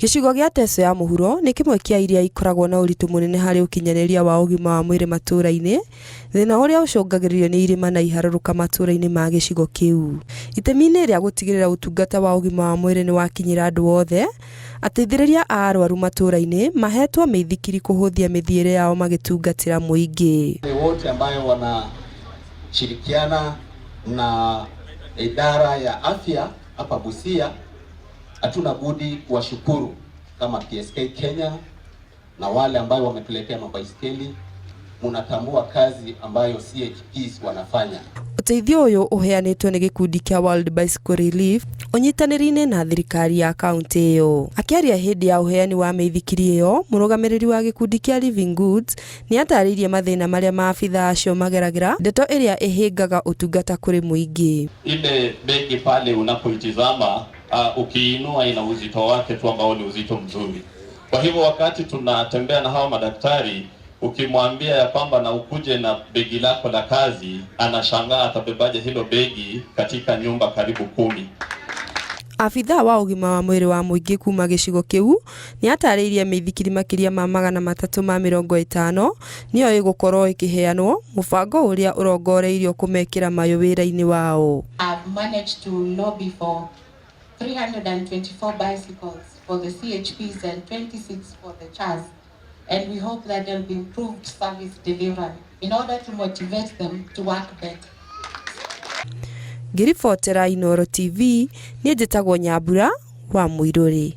Gĩcigo gĩa Teso ya mũhuro nĩ kĩmwe kĩa iria ikoragwo na ũritũ mũnene harĩ ũkinyanĩria wa ũgima wa mwĩrĩ matũũra-inĩ, thĩna ũrĩa ũcũngagĩrĩrio nĩ irĩma na iharũrũka matũũra-inĩ ma gĩcigo kĩu. Itemi-inĩ rĩa gũtigĩrĩra ũtungata wa ũgima wa mwĩrĩ nĩ wakinyĩra andũ othe, ateithĩrĩria a arwaru matũũra-inĩ mahetwo mĩithikiri kũhũthia mĩthiĩre yao magĩtungatĩra mũingĩ. Wale wote ambayo wanashirikiana na idara ya afya hapa Busia, hatuna budi kuwashukuru kama PSK Kenya na wale ambayo wametuletea mabaiskeli. Munatambua kazi ambayo CHPs wanafanya. Ũteithio ũyũ ũheanĩtwo nĩ gĩkundi kĩa World Bicycle Relief ũnyitanĩri-inĩ na thirikari ya kaunti ĩyo. Akĩaria hĩndĩ ya ũheani wa mĩithikiri ĩyo, mũrũgamĩrĩri wa gĩkundi kĩa Living Goods nĩ atarĩirie mathĩna marĩa maabithaa acio mageragĩra, ndeto ĩrĩa ĩhĩngaga ũtungata kũrĩ mũingĩ. Ile begi pale unapoitizama, ukiinua ina uzito wake tu ambao ni uzito mzuri. Kwa hivyo wakati tunatembea na hawa madaktari, ukimwambia ya kwamba na ukuje na begi lako la kazi, anashangaa atabebaje hilo begi katika nyumba karibu 10. Abithaa wa ũgima wa mwĩrĩ wa mũingĩ kuma gĩcigo kĩu nĩ atarĩirie mĩithikiri makĩria ma 350 nĩyo ĩgũkorwo ĩkĩheanwo, mũbango ũrĩa ũrongoreirio kũmekĩra mayũ wĩra-inĩ wao. I've managed to lobby for 324 bicycles for the CHPs and 26 for the CHAs. And we hope that there'll be improved service delivery in order to motivate them to work better. Ngĩribotera Inooro TV, niĩ njĩtagwo Nyambura wa Mũirũrĩ.